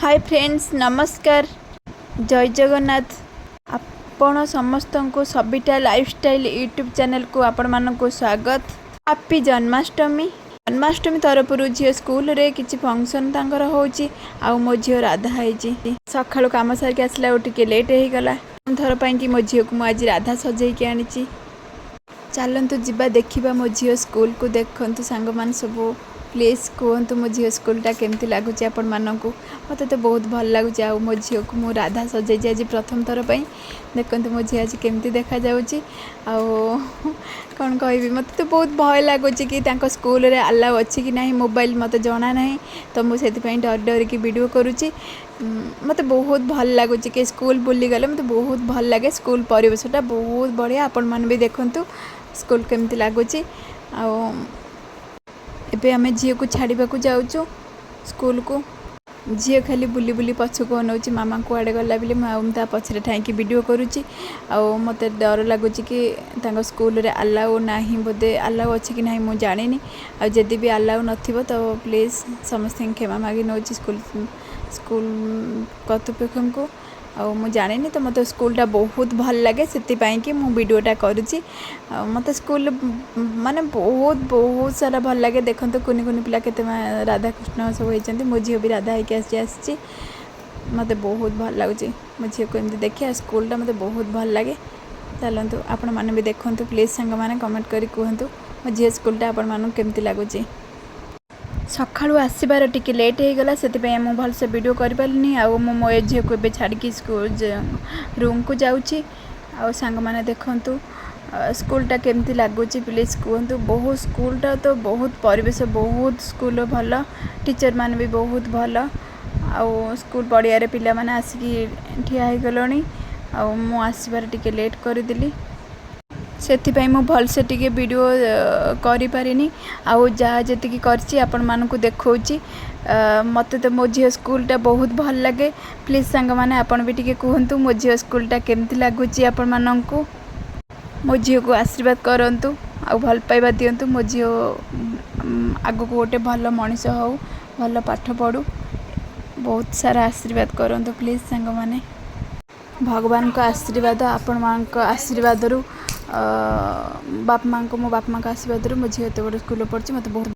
High friends, ନମସ୍କାର, ଜୟ ଜଗନ୍ନାଥ। ଆପଣ ସମସ୍ତଙ୍କୁ ସବିତା ଲାଇଫଷ୍ଟାଇଲ୍ ୟୁଟ୍ୟୁବ୍ ଚ୍ୟାନେଲକୁ ଆପଣମାନଙ୍କୁ ସ୍ୱାଗତ। ହାପି ଜନ୍ମାଷ୍ଟମୀ। ଜନ୍ମାଷ୍ଟମୀ ତରଫରୁ ଝିଅ ସ୍କୁଲରେ କିଛି ଫଙ୍କସନ୍ ତାଙ୍କର ହେଉଛି ଆଉ ମୋ ଝିଅ ରାଧା ହେଇଛି। ସକାଳୁ କାମ ସାରିକି ଆସିଲା ଆଉ ଟିକେ ଲେଟ୍ ହେଇଗଲା। ଥର ପାଇଁକି ମୋ ଝିଅକୁ ମୁଁ ଆଜି ରାଧା ସଜେଇକି ଆଣିଛି। ଚାଲନ୍ତୁ ଯିବା, ଦେଖିବା ମୋ ଝିଅ ସ୍କୁଲକୁ। ଦେଖନ୍ତୁ ସାଙ୍ଗମାନେ ସବୁ, ପ୍ଲିଜ୍ କୁହନ୍ତୁ ମୋ ଝିଅ ସ୍କୁଲଟା କେମିତି ଲାଗୁଛି ଆପଣମାନଙ୍କୁ। ମୋତେ ତ ବହୁତ ଭଲ ଲାଗୁଛି। ଆଉ ମୋ ଝିଅକୁ ମୁଁ ରାଧା ସଜେଇଛି ଆଜି ପ୍ରଥମ ଥର ପାଇଁ। ଦେଖନ୍ତୁ ମୋ ଝିଅ ଆଜି କେମିତି ଦେଖାଯାଉଛି। ଆଉ କ'ଣ କହିବି, ମୋତେ ତ ବହୁତ ଭୟ ଲାଗୁଛି କି ତାଙ୍କ ସ୍କୁଲରେ ଆଲାଉ ଅଛି କି ନାହିଁ ମୋବାଇଲ, ମୋତେ ଜଣା ନାହିଁ। ତ ମୁଁ ସେଥିପାଇଁ ଡରି ଡରିକି ଭିଡ଼ିଓ କରୁଛି। ମୋତେ ବହୁତ ଭଲ ଲାଗୁଛି କି ସ୍କୁଲ ବୁଲିଗଲେ ମୋତେ ବହୁତ ଭଲ ଲାଗେ। ସ୍କୁଲ ପରିବେଶଟା ବହୁତ ବଢ଼ିଆ। ଆପଣମାନେ ବି ଦେଖନ୍ତୁ ସ୍କୁଲ କେମିତି ଲାଗୁଛି। ଆଉ ଏବେ ଆମେ ଝିଅକୁ ଛାଡ଼ିବାକୁ ଯାଉଛୁ ସ୍କୁଲକୁ। ଝିଅ ଖାଲି ବୁଲି ବୁଲି ପଛକୁ ଅନଉଛି, ମାମା କୁଆଡ଼େ ଗଲା ବୋଲି। ମୁଁ ଆଉ ତା ପଛରେ ଥାଇକି ଭିଡ଼ିଓ କରୁଛି। ଆଉ ମୋତେ ଡର ଲାଗୁଛି କି ତାଙ୍କ ସ୍କୁଲରେ ଆଲାଉ ନାହିଁ ବୋଧେ। ଆଲାଉ ଅଛି କି ନାହିଁ ମୁଁ ଜାଣିନି। ଆଉ ଯଦି ବି ଆଲାଉ ନଥିବ ତ ପ୍ଲିଜ୍ ସମସ୍ତଙ୍କୁ କ୍ଷମା ମାଗି ନେଉଛି ସ୍କୁଲ କର୍ତ୍ତୃପକ୍ଷଙ୍କୁ। ଆଉ ମୁଁ ଜାଣିନି ତ, ମୋତେ ସ୍କୁଲଟା ବହୁତ ଭଲ ଲାଗେ, ସେଥିପାଇଁ କି ମୁଁ ଭିଡ଼ିଓଟା କରୁଛି। ଆଉ ମୋତେ ସ୍କୁଲ ମାନେ ବହୁତ ବହୁତ ସାରା ଭଲ ଲାଗେ। ଦେଖନ୍ତୁ କୁନି କୁନି ପିଲା କେତେ ରାଧାକୃଷ୍ଣ ସବୁ ହେଇଛନ୍ତି। ମୋ ଝିଅ ବି ରାଧା ହେଇକି ଆସିଛି। ମୋତେ ବହୁତ ଭଲ ଲାଗୁଛି ମୋ ଝିଅକୁ ଏମିତି ଦେଖି। ଆଉ ସ୍କୁଲଟା ମୋତେ ବହୁତ ଭଲ ଲାଗେ। ଚାଲନ୍ତୁ, ଆପଣମାନେ ବି ଦେଖନ୍ତୁ। ପ୍ଲିଜ୍ ସାଙ୍ଗମାନେ, କମେଣ୍ଟ କରି କୁହନ୍ତୁ ମୋ ଝିଅ ସ୍କୁଲଟା ଆପଣମାନଙ୍କୁ କେମିତି ଲାଗୁଛି। ସକାଳୁ ଆସିବାର ଟିକେ ଲେଟ୍ ହେଇଗଲା, ସେଥିପାଇଁ ମୁଁ ଭଲସେ ଭିଡ଼ିଓ କରିପାରିଲିନି। ଆଉ ମୁଁ ମୋ ଏ ଝିଅକୁ ଏବେ ଛାଡ଼ିକି ସ୍କୁଲ ରୁମ୍କୁ ଯାଉଛି। ଆଉ ସାଙ୍ଗମାନେ, ଦେଖନ୍ତୁ ସ୍କୁଲଟା କେମିତି ଲାଗୁଛି, ପ୍ଲିଜ୍ କୁହନ୍ତୁ। ବହୁତ ସ୍କୁଲଟା ତ ବହୁତ ପରିବେଶ, ବହୁତ ସ୍କୁଲ ଭଲ, ଟିଚର୍ ମାନେ ବି ବହୁତ ଭଲ। ଆଉ ସ୍କୁଲ ପଡ଼ିଆରେ ପିଲାମାନେ ଆସିକି ଠିଆ ହେଇଗଲେଣି। ଆଉ ମୁଁ ଆସିବାରେ ଟିକେ ଲେଟ୍ କରିଦେଲି, ସେଥିପାଇଁ ମୁଁ ଭଲସେ ଟିକେ ଭିଡ଼ିଓ କରିପାରିନି। ଆଉ ଯାହା ଯେତିକି କରିଛି ଆପଣମାନଙ୍କୁ ଦେଖାଉଛି। ମୋତେ ତ ମୋ ଝିଅ ସ୍କୁଲଟା ବହୁତ ଭଲ ଲାଗେ। ପ୍ଲିଜ୍ ସାଙ୍ଗମାନେ, ଆପଣ ବି ଟିକେ କୁହନ୍ତୁ ମୋ ଝିଅ ସ୍କୁଲଟା କେମିତି ଲାଗୁଛି ଆପଣମାନଙ୍କୁ। ମୋ ଝିଅକୁ ଆଶୀର୍ବାଦ କରନ୍ତୁ ଆଉ ଭଲ ପାଇବା ଦିଅନ୍ତୁ। ମୋ ଝିଅ ଆଗକୁ ଗୋଟେ ଭଲ ମଣିଷ ହେଉ, ଭଲ ପାଠ ପଢ଼ୁ। ବହୁତ ସାରା ଆଶୀର୍ବାଦ କରନ୍ତୁ ପ୍ଲିଜ୍ ସାଙ୍ଗମାନେ। ଭଗବାନଙ୍କ ଆଶୀର୍ବାଦ, ଆପଣମାନଙ୍କ ଆଶୀର୍ବାଦରୁ, ବାପା ମାଆଙ୍କ, ମୋ ବାପା ମାଆଙ୍କ ଆଶୀର୍ବାଦରୁ ମୋ ଝିଅ ଏତେ ବଡ଼ ସ୍କୁଲରେ ପଢ଼ୁଛି। ମୋତେ ବହୁତ